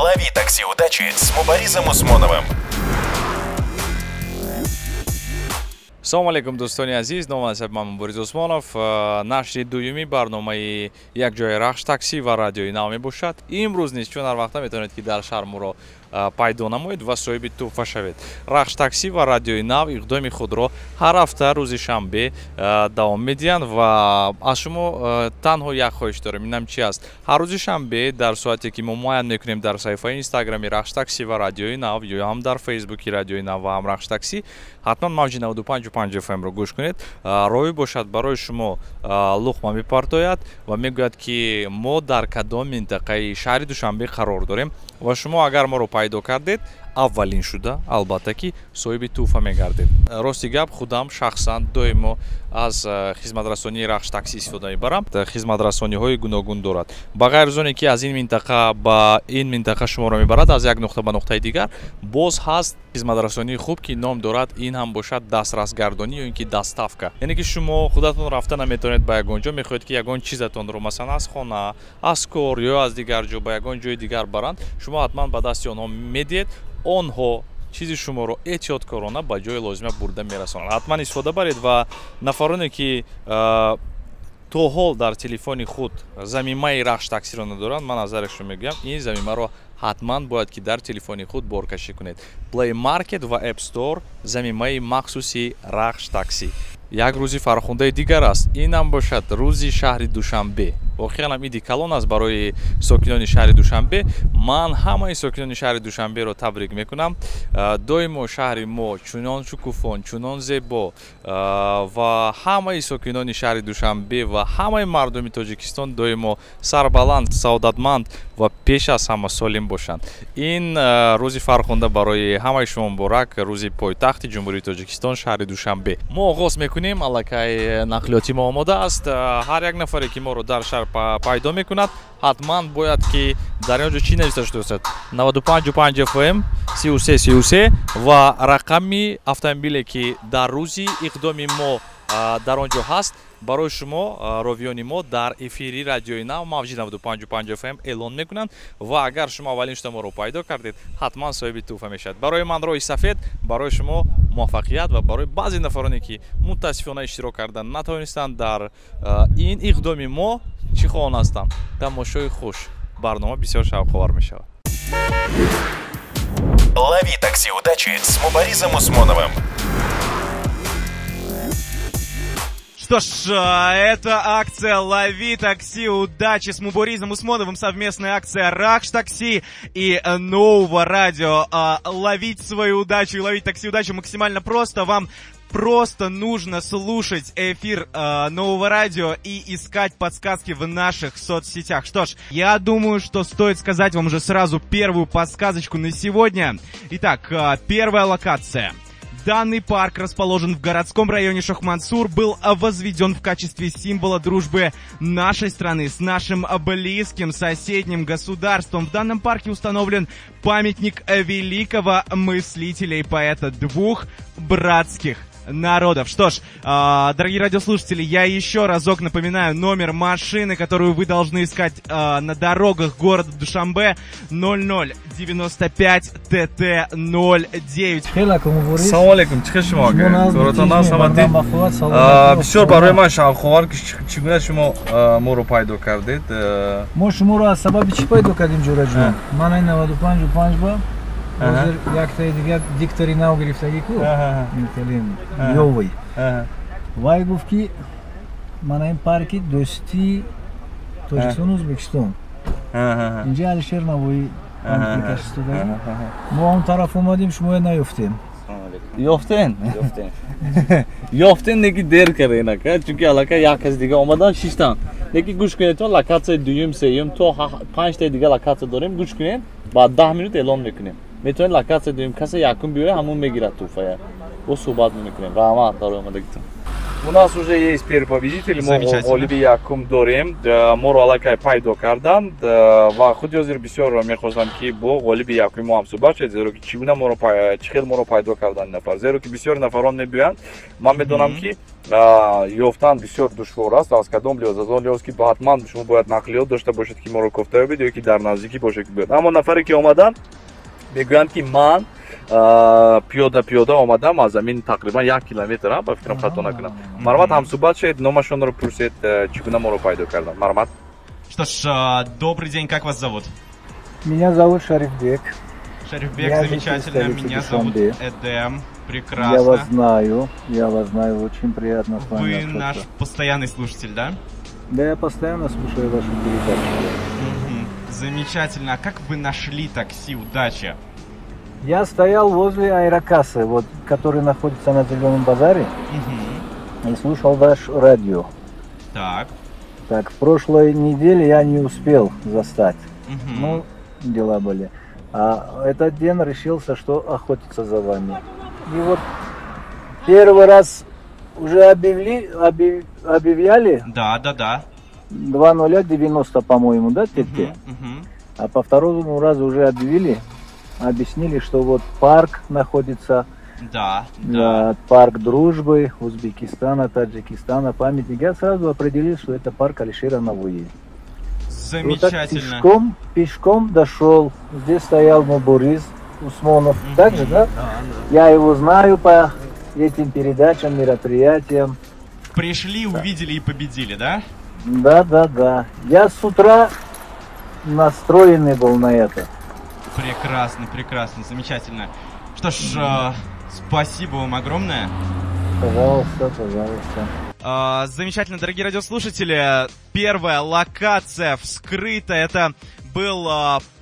Лови такси удачи с Мубаризом Усмоновым. Салому алейкум, дӯстони азиз. Номи насаб ман Мубориз Усмонов. Нашри дуюми барномаи якҷояи Рахш таксӣ ва радиои нав мебошад. Имрӯз низ чун ҳар вақта метавонед, ки дар шаҳр моро пайдо намоед ва соҳиби тӯҳфа шавед. Рахш таксӣ ва радиои нав иқдоми худро ҳар ҳафта рӯзи шанбе давом медиҳанд ва аз шумо танҳо як хоҳиш дорем. Инам чи аст? Ҳар рӯзи шанбе дар соате, ки мо муайян мекунем дар саҳифаи инстаграми Рахш таксӣ ва радиои нав ё ҳам дар фейсбуки радиои нав ва ҳам Рахш таксӣ, ҳатман мавҷи 95,5 FM-ро гӯш кунед. Роҳӣ бошад, барои шумо луқма мепартояд ва мегӯяд, ки мо дар кадом минтақаи шаҳри Душанбе қарор дорем ва шумо агар моро пайдо кардед, аввалин шуда, албатта, ки соҳиби тӯҳфа мегардед. Рости гап, худам шахсан доимо аз хизматрасонии Рахш таксӣ истифода мебарам. Хизматрасониҳои гуногун дорад. Ба ғайр аз оне, ки аз ин минтақа ба ин минтақа шуморо мебарад, аз як нуқта ба нуқтаи дигар, боз ҳаст хизматрасонии хуб, ки ном дорад, ин ҳам бошад дастрасгардонӣ ё ин ки доставка. Яъне ки шумо худатон рафта наметавонед ба ягон ҷо, мехоҳед, ки ягон чизатонро, масалан, аз хона, аз кор ё аз дигар ҷо ба ягон ҷои дигар баранд, шумо ҳатман ба дасти онҳо медиҳед, онҳо чизи шуморо эҳтиёткорона ба ҷои лозима бурда мерасонанд. Ҳатман истифода баред ва нафароне, ки то ҳол дар телефони худ замимаи Рахш таксиро надоранд, ман аз шумо мегӯям, ин замимаро ҳатман бояд, ки дар телефони худ боркашӣ кунед. Play Market ва App Store, замимаи махсуси Рахш таксӣ. Як рӯзи фархундаи дигар аст, инам бошад рӯзи шаҳри Душанбе. Воқеан ҳам иди калон аст барои сокинони шаҳри Душанбе. Ман ҳамаи сокинони шаҳри Душанберо табрик мекунам. Доимо шаҳри мо чунон шукуфон, чунон зебо ва ҳамаи сокинони шаҳри Душанбе ва ҳамаи мардуми Тоҷикистон доимо сарбаланд, саодатманд ва пеш аз ҳама солим бошанд. Ин рӯзи фархунда барои ҳамаи шумо муборак, рӯзи пойтахти Ҷумҳурии Тоҷикистон, шаҳри Душанбе. Мо оғоз мекунем, аллакай нақлиёти мо омода аст. Ҳар як нафаре, ки моро дар шаҳр пайдо мекунад, ҳатман бояд, ки дар он ҷо чӣ нависта шудааст, 95,5 FM, 33 33 ва рақами автомобиле, ки дар рӯзи иқдоми мо дар он ҷо ҳаст, барои шумо ровиёни мо дар эфири радиои нав мавҷи 95,5 FM эълон мекунанд ва агар шумо аввалин шуда моро пайдо кардед, ҳатман соҳиби тӯҳфа мешавад. Барои ман роҳи сафед, барои шумо муваффақият ва барои баъзе нафароне, ки мутаассифона иштирок кардан натавонистанд дар ин иқдоми мо, чӣ хоҳон ҳастам? Тамошои хуш, барнома бисёр шавқовар мешавад. Лови такси удачи с Мубаризом Усмоновым. Что ж, это акция «Лови такси удачи» с Мубаризом Усмоновым, совместная акция «Рахш такси» и Нового радио. Ловить свою удачу и ловить такси удачу максимально просто. Вам просто нужно слушать эфир Нового радио и искать подсказки в наших соцсетях. Что ж, я думаю, что стоит сказать вам уже сразу первую подсказочку на сегодня. Итак, первая локация. Данный парк расположен в городском районе Шохмансур, был возведен в качестве символа дружбы нашей страны с нашим близким соседним государством. В данном парке установлен памятник великого мыслителя и поэта двух братских народов. Что ж, дорогие радиослушатели, я еще разок напоминаю номер машины, которую вы должны искать на дорогах города Душанбе: 0095 ТТ 09. Салому алейкум, чӣ хел шумо, ака? Коротон ҳаматӣ? Бисёр барои ман шавқовар, ки чӣ гуна шумо моро пайдо кардед. Мо шуморо аз сабаби чӣ пайдо кардем, ҷӯраҷон? Ман ай 95,5 ба ҳозир яктаи дигар диктори нав гирифтагӣ ку, ёвой вай гуфт, ки мана ин парки дӯстии Тоҷикистону Ӯзбекистон, инҷа Алишер Навоӣ кашистодагӣ. Мо он тараф омадем, шумоя наёфтем. Ёфтен, ёфтен, неки дер карден, ака, чунки аллакай як каси дига омадан, шиштан. Неки гӯш кунед, то локатсияи дуюм, сеюм, то панҷтаи дига локатсия дорем. Гӯш кунед, баъд 10 минут эълон мекунем. Метавонед локатсия дуюм, касе якум биёя, ҳамун мегирад тӯҳфая. Бо суҳбат мекунем. Раҳмат барои омадагитон. У нас уже есть первый победитель, мо ғолиби якум дорем, моро аллакай пайдо карданд ва худи ҳозир бисёр мехостам, ки бо ғолиби якуми мо ҳам суҳбат шавед, зеро ки чӣ гуна моро, чӣ хел моро пайдо карданд нафар, зеро ки бисёри нафарон мебиёянд. Ман медонам, ки ёфтан бисёр душвор аст. Аз кадом лиҳоз? Аз он лиҳоз, ки ҳатман шумо бояд нақлиёт дошта бошед, ки моро кофта ёбед, ё ки дар наздикӣ бошед, ки биёд. Аммо нафаре ки омаданд, мегӯянд, ки ман пиёда пиёда омадам аз замин, тақрибан 1 километр, ба фикрам, хато накунам. Марҳамат, ҳамсуҳбат шавед, номашонро пурсед, чӣ гуна моро пайдо карданд. Марҳамат. Что ж, добрый день, как вас зовут? Меня зовут Шарифбек. Шарифбек, Я житель замечательно. Столицы Меня зовут Душанбе. Эдем. Прекрасно. Я вас знаю, я вас знаю, очень приятно с вами Вы общаться. Наш постоянный слушатель, да? Да, я постоянно слушаю вашу передачу. Мгм. Замечательно. А как вы нашли такси «Удача»? Я стоял возле аэрокассы, вот, который находится на Зеленом базаре, и слушал ваш радио. Так, в прошлой неделе я не успел застать. Мгм. Ну, дела были. А этот день решился, что охотиться за вами. И вот первый раз уже объявляли Да. 2090, по-моему, да, ТТ? Мгм. А по второму разу уже объявили, объяснили, что вот парк находится, да, парк дружбы Узбекистана, Таджикистана, памятник. Я сразу определил, что это парк Алишера Навои. И вот так Замечательно. Пешком, пешком дошел. Здесь стоял Мубориз Усмонов. Так же, да? Я его знаю по этим передачам, мероприятиям. Пришли, увидели и победили, да? Да. Я с утра настроенный был на это. Прекрасно, прекрасно, замечательно. Что ж, спасибо вам огромное. Пожалуйста, пожалуйста. Замечательно, дорогие радиослушатели. Первая локация вскрыта. Это был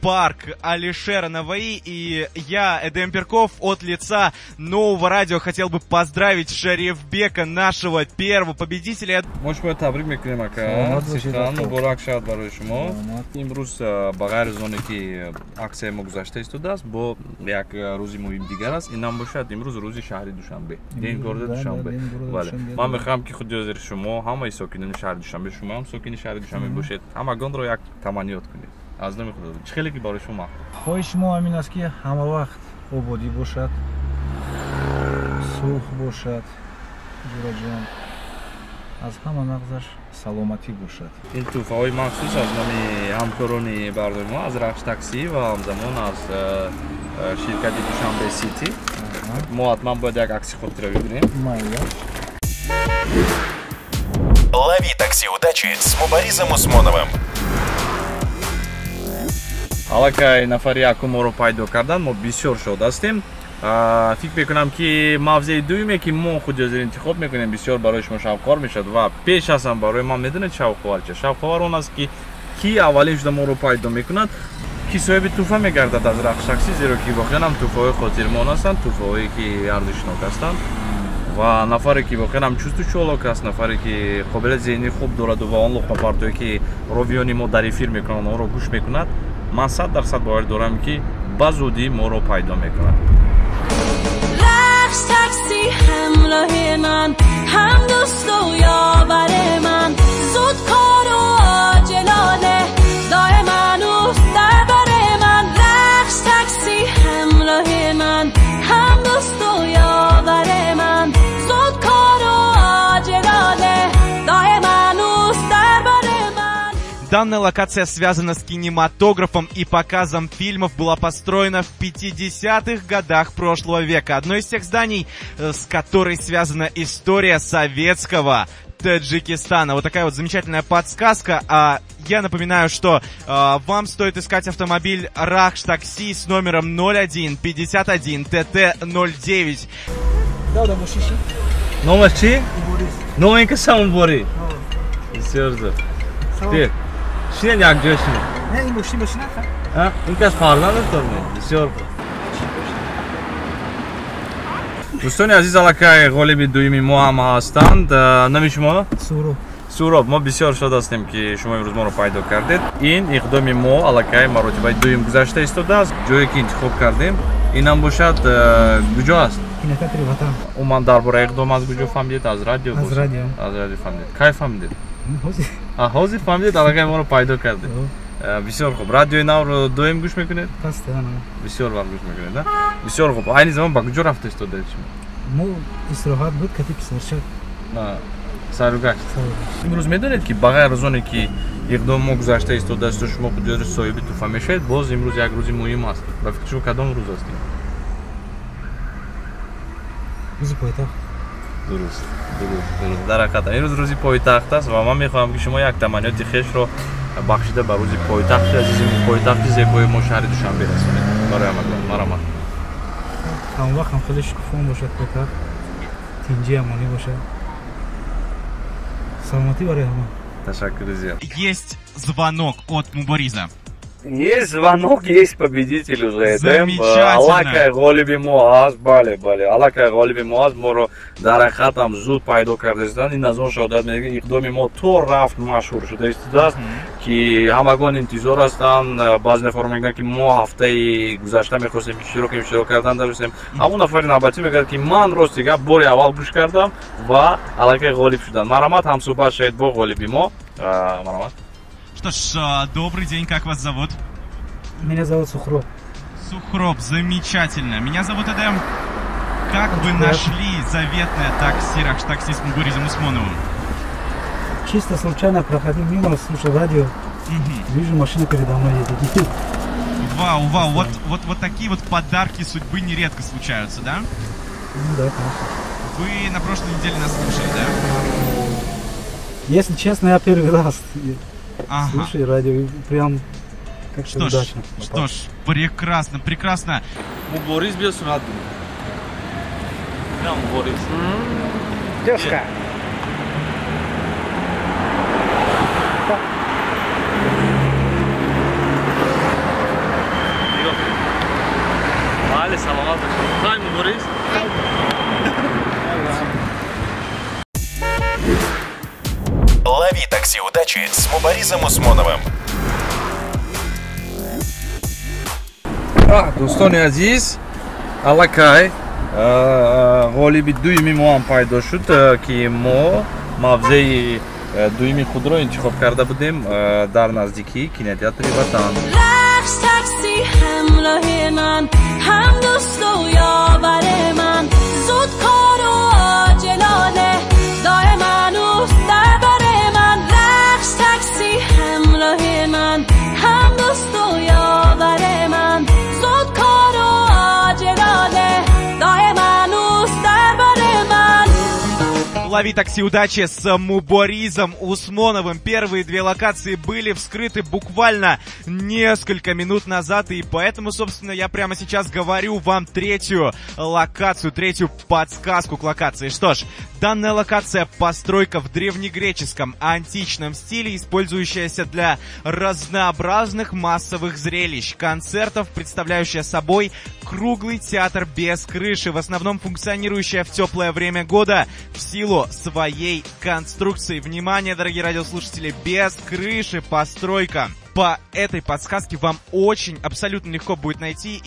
парк Алишера Навои. И я, Эдем Перков, от лица Нового радио хотел бы поздравить Шарифбека, нашего первого победителя. Мо шуморо табрик мекунем, ака. Саломат бошед, Сихан, ака. Муборак шавад барои шумо. Саломат. Имрӯз ба ғайр аз оне ки аксияи мо гузашта истодааст, бо як рӯзи муҳим дигар аст. Инам бошад, имрӯз рӯзи шаҳри Душанбе, день города Да, Душанбе. День города Бале. Душанбе, Ман да. мехоҳам, ки худи ҳозир шумо ҳамаи сокинони шаҳри Душанбе, шумо ҳам сокини шаҳри Душанбе бошед, ҳамагонро як таманниёт кунед аз номи худо, чӣ хеле ки барои шумо маъқул. Хоҳиши мо ҳамин аст, ки ҳама вақт ободӣ бошад, сулҳ бошад, ҷураҷон, аз ҳама нағзаш саломатӣ бошад. Ин тӯҳфаҳои махсус аз номи ҳамкорони барномаи мо, аз Рахш таксӣ ва ҳамзамон аз ширкати Душанбе Сити. Мо ҳатман бояд як акси хотира бигирем. Майла. Лови такси удачи с Мубаризом Усмоновым. Аллакай нафари якум моро пайдо кардан, мо бисёр шод ҳастем. Фикр мекунам, ки мавзеи дуюме, ки мо худи ҳозир интихоб мекунем, бисёр барои шумо шавқовар мешавад ва пеш аз ҳам барои ман, медонед, шавқовар чи шавқовар? Он аст, ки ки аввалин шуда моро пайдо мекунад, ки соҳиби тӯҳфа мегардад аз Рахш таксӣ, зеро ки воқеан ҳам тӯҳфаҳои хотирмон ҳастанд, тӯҳфаҳое ки арзишнок ҳастанд. Ва нафаре ки воқеан ҳам чусту чолок аст, нафаре ки қобилияти зеҳнии хуб дораду ва он луқмапартое ки ровиёни мо дар эфир мекунанд, онро гӯш мекунад, ман 100% бовар дорам, ки ба зудӣ моро пайдо мекунад. رخش تاکسی همراه من، هم دوست و یاور من، زود کار و عاجلانه دائما اوست در بر من. رخش تاکسی همراه من، هم دوست و یاور من، زود کار و عاجلانه دائما اوست در بر من. Данная локация связана с кинематографом и показом фильмов, была построена в 50-х годах прошлого века. Одно из тех зданий, с которой связана история советского Таджикистана. Вот такая вот замечательная подсказка. А я напоминаю, что вам стоит искать автомобиль Рахш Такси с номером 01 51 ТТ 09. Номаш чӣ? Номи ин ки Самборӣ. Бисёр зуд. Шинед, якҷоя шинед. Ин кас фарзандатон? Бисёр хуб. Дӯстони азиз, аллакай ғолиби дуюми мо ҳам ҳастанд. Номи шумо? Суроб. Суроб, мо бисёр шод ҳастем, ки шумо имрӯз моро пайдо кардед. Ин иқдоми мо аллакай маротибаи дуюм гузашта истодааст. Ҷое ки интихоб кардем, Инам бошад куҷо аст? Кинотеатри Ватан. Умуман дар бораи иқдом аз куҷо фаҳмидед? Аз радио? Аз радио. Аз радио фаҳмидед. Кай фаҳмидед? Ҳозир фаҳмидед, аллакай моро пайдо кардед. Бисёр хуб. Радиои навро доим гӯш мекунед? Постоянно. Бисёр вақт гӯш мекунед, а? Бисёр хуб. Айни замон ба куҷо рафта истодаед шумо? Мо истироҳат буд, кати писарча. Сайругашт. Имрӯз медонед, ки ба ғайр аз оне ки иқдом мо гузашта истодаасту шумо худи соҳиби туҳфа мешавед, боз имрӯз як рӯзи муҳим аст. Ба фикри шумо кадом рӯз аст ин? Рӯзи пойтахт. Дуруст, дуруст, дуруст. Дар ҳақиқат имрӯз рӯзи пойтахт аст ва ман мехоҳам, ки шумо як таманниёти хешро бахшида ба рӯзи пойтахти азизи пойтахти зебои мо шаҳри Душанбе расонед. Барои ҳамагон марҳамат. Ҳамон вақт ҳам хеле шукуфон бошад пойтахт, тинҷи амонӣ бошад. Саломатӣ барои ҳама. Ташаккури зиёд. Есть звонок от Мубориза. Есть звонок, есть победитель уже. Замечательно. Аллакай ғолиби мо аст, бале, бале. Аллакай ғолиби мо аст, моро дар ҳақиқат ҳам зуд пайдо карда истоданд. Ин аз он шаҳодат медиҳад, ки иқдоми мо то рафт машҳур шуда истодааст, ки ҳамагон интизор ҳастанд. Баъзе нафарҳо мегӯянд, ки мо ҳафтаи гузашта мехостем иштирок кунем, иштирок кардан надонистем. Ҳамон нафари навбатӣ мегӯяд, ки ман рости гап бори аввал гӯш кардам ва аллакай ғолиб шудам. Марҳамат, ҳамсӯҳбат шавед бо ғолиби мо. Марҳамат. Что ж, добрый день, как вас зовут? Меня зовут Сухроб. Сухроб, замечательно. Меня зовут Эдем. Как вы нашли заветное такси Рахш Такси с Муборизом Усмоновым? Чисто случайно проходил мимо, слушал радио. Вижу, машина передо мной едет. Вау, вау, вот такие вот подарки судьбы нередко случаются, да? Ну да, конечно. Вы на прошлой неделе нас слушали, да? Если честно, я первый раз. Ага. Слушай радио, прям как-то удачно. Что ж, прекрасно, прекрасно. Мубориз биё сурат. На Мубориз. Девушка. Бале, саломат бошед. Хай Мубориз. Лови такси удачи с Муборизом Усмоновым. Дӯстони азиз, аллакай ғолиби дуюми мо ҳам пайдо шуд, ки мо мавзеи дуюми худро интихоб карда будем дар наздикии кинотеатри Ватан. Рахш такси ҳамроҳи ман, ҳам дӯсту ёвари ман, зуд кору оҷилона доиман ӯст дар бари ман. Рахш такси ҳамроҳи ман, ҳам дӯсту ёвари ман, зуд кору оҷилона доиман ӯст дар бари ман. Лови такси удачи с Муборизом Усмоновым. Первые две локации были вскрыты буквально несколько минут назад, и поэтому, собственно, я прямо сейчас говорю вам третью локацию, третью подсказку к локации. Что ж, данная локация — постройка в древнегреческом античном стиле, использующаяся для разнообразных массовых зрелищ, концертов, представляющая собой круглый театр без крыши, в основном функционирующая в теплое время года в силу своей конструкции. Внимание, дорогие радиослушатели, без крыши постройка. По этой подсказке вам очень абсолютно легко будет найти.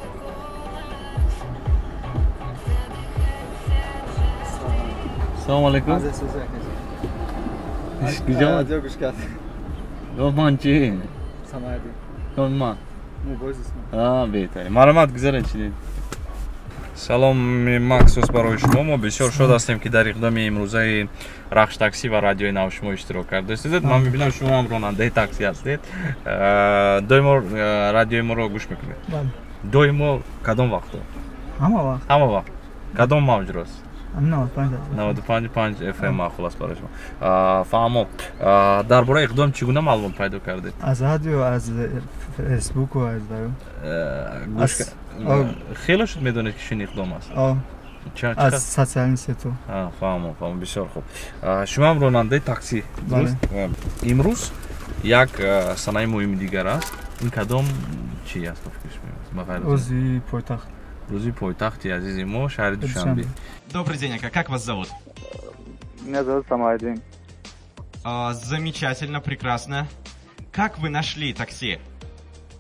Салом алейкум. Марҳамат, гузаред чидед. Саломи махсус барои шумо. Мо бисёр шод ҳастем, ки дар иқдоми имрӯзаи Рахш такси ва радиои нав шумо иштирок кардаистед. Ман мебинам, шумо ҳам ронандаи такси ҳастед. Доимо радиои моро гӯш мекунед? Доимо кадом вақто? Ҳама вақт. Ҳама вақт. Кадом мавҷрост? 95.5 95.5 FM маъқул аст барои шумо. Фаҳмо, дар бораи иқдом чӣ гуна маълумот пайдо кардед? Аз радио, аз фейсбуку, аз хеле шуд медонед, ки чунин иқдом аст? Аз социальный сетьҳо. Фаҳмо, фаҳмо, бисёр хуб. Шумо ҳам ронандаи такси, дуруст? Имрӯз як санаи муҳими дигар аст. Ин кадом чи аст ба фикри шумо? Рӯзи пойтахт. Рӯзи пойтахти азизи мо, шаҳри Душанбе. Добрый день, ака, как вас зовут? Меня зовут Самайдин. Замечательно, прекрасно. Как вы нашли такси?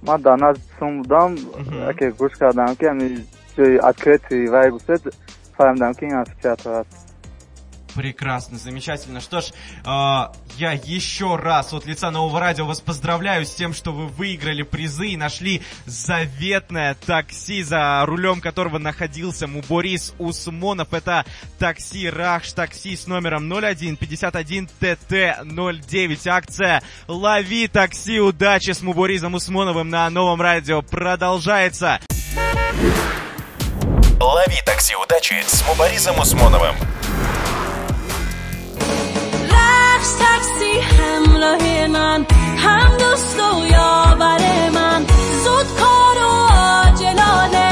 Ман дар назди сум будам, яке гӯш кардам, ки ами Ҷои открытый вай гуфтед, фаҳмидам, ки ин амфитеатр аст. Прекрасно, замечательно. Что ж, я еще раз от лица Нового радио вас поздравляю с тем, что вы выиграли призы и нашли заветное такси, за рулем которого находился Мубориз Усмонов. Это такси Рахш Такси с номером 01 51 ТТ 09. Акция «Лови такси удачи» с Муборизом Усмоновым на Новом радио продолжается. Лови такси удачи с Муборизом Усмоновым. رخش تاکسی همراه من، هم دوست و یاور من، زود کار و عاجلانه،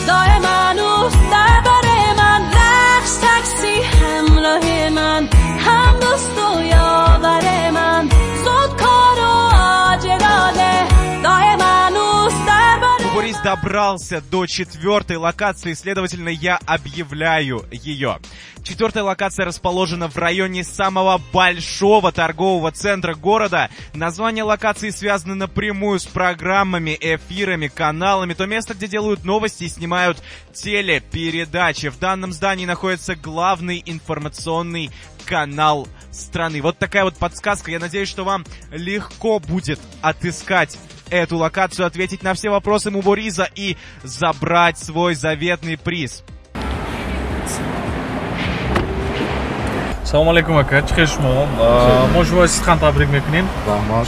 دائما اوست در بر من. رخش تاکسی همراه من، هم دوست و یاور من، زود کار و عاجلانه، دائما اوست در بر. Мубориз добрался до четвертой локации, следовательно, я объявляю ее. Четвертая локация расположена в районе самого большого торгового центра города. Название локации связано напрямую с программами, эфирами, каналами. То место, где делают новости и снимают телепередачи. В данном здании находится главный информационный канал страны. Вот такая вот подсказка. Я надеюсь, что вам легко будет отыскать эту локацию, ответить на все вопросы Мубориза и забрать свой заветный приз. Салом алейкум, ака, чӣ хел шумо? Мо шуморо сидқан табрик мекунем.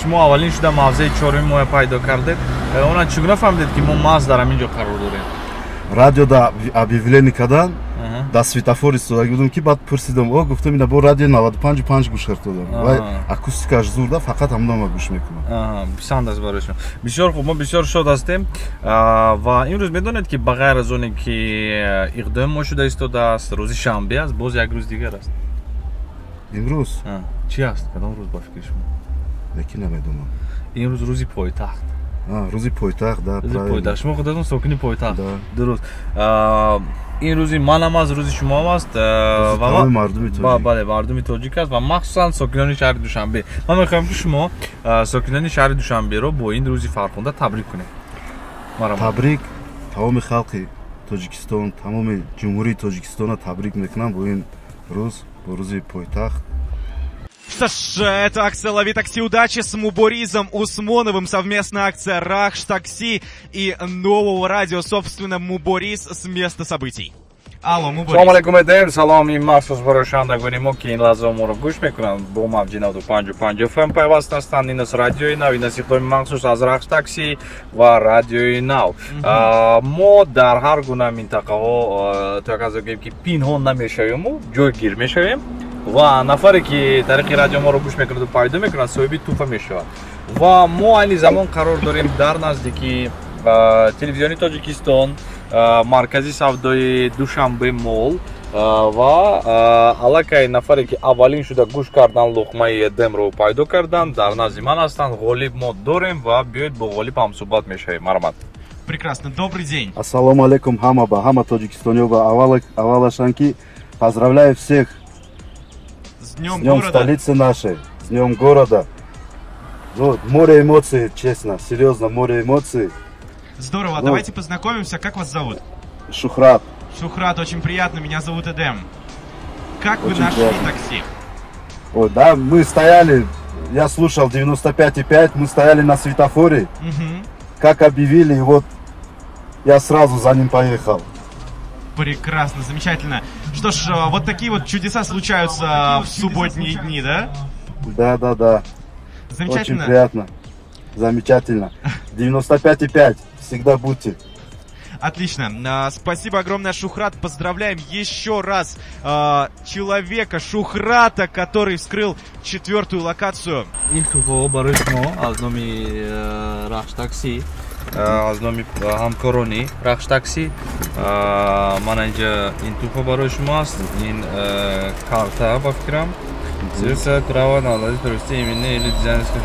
Шумо аввалин шуда мавзеи чоруми моя пайдо кардед. Она чӣ гуна фаҳмидед, ки мо маҳз дар ҳамин ҷо қарор дорем? Радиода объявление кардан, дар светофор истодаги будам, ки баъд пурсидам, о, гуфтам, ина бо радио 95,5 гӯш кардодам. Вай акустикаш зурда, фақат ҳамдама гӯш мекунам. Писанд аст барои шумо. Бисёр хуб, мо бисёр шод ҳастем. Ва имрӯз медонед, ки ба ғайр аз оне ки иқдоми мо шуда истодааст, рӯзи шанбе аст, боз як рӯз дигар аст. Имрӯз? Чӣ аст? Кадом рӯз ба фикри шумо? Лекин намедонам. Имрӯз рӯзи пойтахт. Рӯзи пойтахт, да. Рӯзи пойтахт. Шумо худатон сокини пойтахт. Дуруст. Ин рӯзи манам аст, рӯзи шумоам аст. Ва мардуми тоҷик. Бале, мардуми тоҷик аст ва махсусан сокинони шаҳри Душанбе. Ман мехоҳам, ки шумо сокинони шаҳри Душанберо бо ин рӯзи фархунда табрик кунед. Табрик тамоми халқи Тоҷикистон, тамоми Ҷумҳурии Тоҷикистонро табрик мекунам бо ин рӯз, бо рӯзи пойтахт. Что ж, это акция «Лови такси удачи» с Муборизом Усмоновым. Совместная акция «Рахш Такси» и Нового радио. Собственно, Мубориз с места событий. Алло, Мубориз. Салом алейкум, Эдем. Салом ин махсус барои шунавандагони мо, ки ин лаҳза моро гӯш мекунанд. Бо мавҷи 95,5 FM пайваст ҳастанд. Ин аст радиои нав, ин аст иқдоми махсус аз Рахш Такси ва радиои нав. Мо дар ҳар гуна минтақаҳо, то як андоза гӯем, ки пинҳон намешавему, ҷойгир мешавем. Ва нафаре, ки тариқи радио моро гӯш мекунаду пайдо мекунад, соҳиби тӯҳфа мешавад. Ва мо айни замон қарор дорем дар наздикии телевизиони Тоҷикистон, маркази савдои Душанбе Мол, ва аллакай нафаре, ки аввалин шуда гӯш кардан луқмаи Эдемро пайдо кардан, дар назди ман ҳастанд. Ғолиб мо дорем ва биёед бо ғолиб ҳамсӯҳбат мешавем. Марҳамат. Прекрасно, добрый день. Ассалому алейкум ҳама ба ҳама тоҷикистониё ва аввалашан ки поздравляю всех с днем, с днем столицы нашей, с днем города. Вот, море эмоций, честно, серьезно, море эмоций. Здорово, ну, давайте познакомимся. Как вас зовут? Шухрат. Шухрат, очень приятно, меня зовут Эдем. Как вы Очень нашли приятно. Такси? Ой, да, мы стояли, я слушал 95,5, мы стояли на светофоре. Угу. Как объявили, и вот я сразу за ним поехал. Прекрасно, замечательно. Что ж, вот такие вот чудеса случаются в субботние дни, да? Да, да, да. Замечательно. Очень приятно. Замечательно. 95,5. Всегда будьте. Отлично. Спасибо огромное, Шухрат. Поздравляем еще раз человека, Шухрата, который вскрыл четвертую локацию. Ин туҳфаҳо барои шумо аз номи Рахш Такси, аз номи ҳамкорони Рахш Такси. Мана инҷа ин туҳфа барои шумо аст. Ин карта, ба фикрам, сервиса трава налади туристи именно или дизайнерский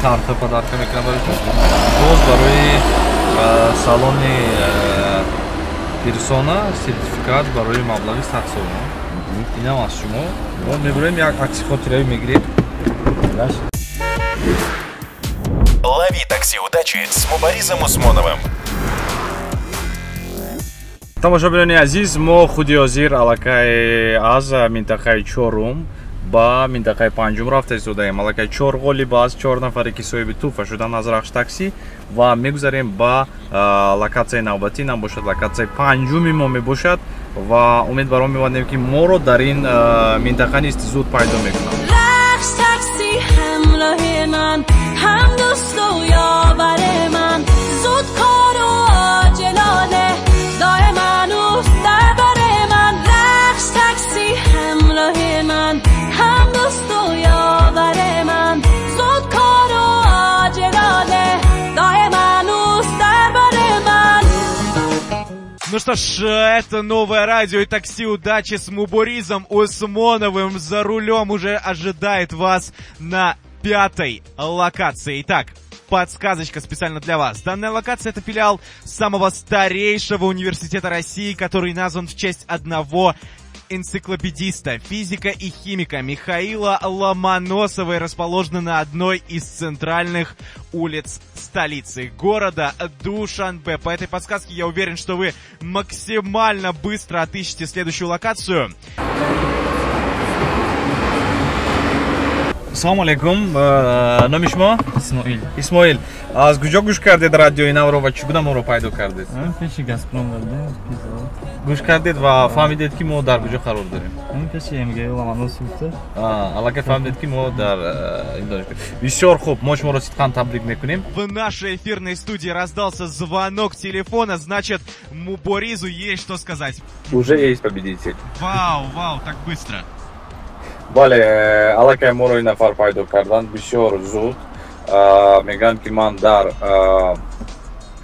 карта подарка мекунам барои шумо. Боз барои салони Персона сертификат барои маблағи 100 сомон. Инам аз шумо. Мо мебурем, як акси хотиравӣ мегирем. Лови такси удачи с Муборизом Усмоновым. Тамошобинони азиз, мо худи ҳозир аллакай аз минтақаи чорум ба минтақаи панҷум рафта истодаем. Аллакай чор ғолиб аст, чор нафаре ки соҳиби тӯҳфа шуданд аз Рахш таксӣ, ва мегузарем ба локатсияи навбатӣ. Набошад, локатсияи панҷуми мо мебошад ва умед бар он мебандем, ки моро дар ин минтақа низ зуд пайдо мекунанд. Рахш такси ҳамроҳи ман, ҳам дӯсту ёвари ман, зудкору оҷилона доиман ӯст дар бари ман. Рахш такси ҳамроҳи ман, ҳам дӯсту ёвари ман, зудкору оҷилона доиман ӯст дар бари ман. Ну что ж, это новое радио и такси удачи с Муборизом Усмоновым за рулем уже ожидает вас на пятой локации. Итак, подсказочка специально для вас. Данная локация — это филиал самого старейшего университета России, который назван в честь одного энциклопедиста, физика и химика Михаила Ломоносова, и расположена на одной из центральных улиц столицы города Душанбе. По этой подсказке я уверен, что вы максимально быстро отыщете следующую локацию. Салом алейкум, номи шумо? Исмоил. Исмоил, аз куҷо гӯш кардед радиои навро ва чӣ гуна моро пайдо кардед? Пеши Газпром будем. Гӯш кардед ва фаҳмидед, ки мо дар куҷо қарор дорем? Пеши МГУ Ломоносов гуфта. Аллакай фаҳмидед, ки мо дар ин донишгоҳ. Бисёр хуб, мо шуморо сидқан табрик мекунем. В нашей эфирной студии раздался звонок телефона, значит, Муборизу есть что сказать. Уже есть победитель. Вау, вау, так быстро. Бале, аллакай моро ин нафар пайдо карданд бисёр зуд. Мегӯянд, ки ман дар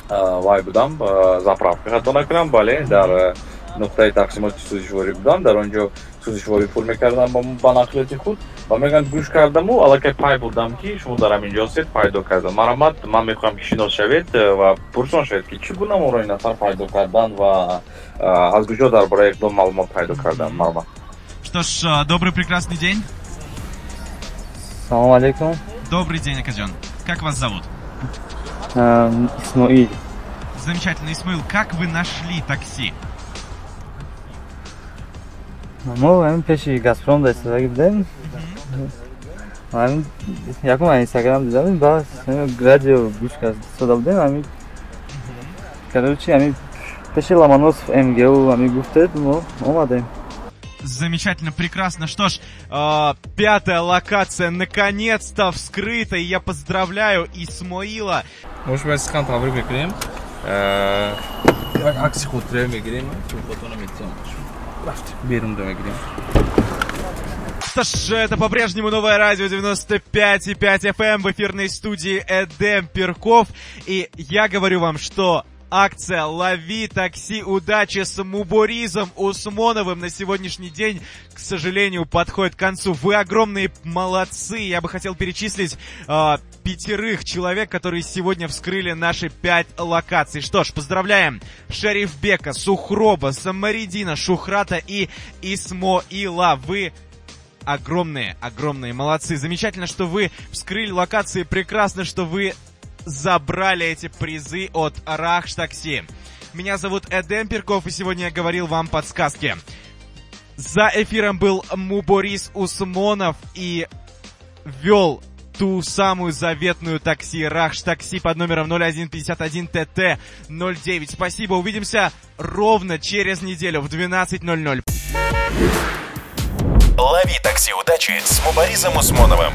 вай будам, заправка, хато накунам, бале, дар нуқтаи тақсимоти сӯзишворӣ будам, дар он ҷо сӯзишворӣ пур мекардам ба нақлиёти худ, ва мегӯянд, гӯш кардаму аллакай пай бурдам, ки шумо дар ҳамин ҷо ҳастед, пайдо кардам. Марҳамат, ман мехоҳам, ки шинос шавед ва пурсон шавед, ки чӣ гуна моро ин нафар пайдо карданд ва аз куҷо дар бораи иқдом маълумот пайдо карданд. Марҳамат. Что ж, добрый прекрасный день. Салом алейкум. Добрый день, Акаджон. Как вас зовут? Исмоил. Замечательно, Исмаил. Как вы нашли такси? Мо ҳамин пеши Газпром да истодаги будем. Ҳамин якум Инстаграм дидам, баъд радио гӯш карда будем. Ҳамин, короче, ҳамин пеши Ломоносов МГУ ҳамин гуфтед, мо омадем. Замечательно, прекрасно. Что ж, пятая локация наконец-то вскрыта, и я поздравляю Исмоила. Мо шумо сидқан табрик мекунем. Як акси хотира мегирем, фотона метиҳам. Рафтем, берун мегирем. Что ж, это по-прежнему новое радио 95,5 FM в эфирной студии Эдем Перков. И я говорю вам, что акция «Лови такси удачи» с Муборизом Усмоновым на сегодняшний день, к сожалению, подходит к концу. Вы огромные молодцы. Я бы хотел перечислить пятерых человек, которые сегодня вскрыли наши 5 локаций. Что ж, поздравляем Шарифбека, Сухроба, Самаридина, Шухрата и Исмоила. Вы огромные, огромные молодцы. Замечательно, что вы вскрыли локации. Прекрасно, что вы забрали эти призы от Рахш Такси. Меня зовут Эдем Перков, и сегодня я говорил вам подсказки. За эфиром был Мубориз Усмонов и вел ту самую заветную такси Рахш Такси под номером 0151 ТТ 09. Спасибо, увидимся ровно через неделю в 12:00. Лови такси удачи с Муборизом Усмоновым.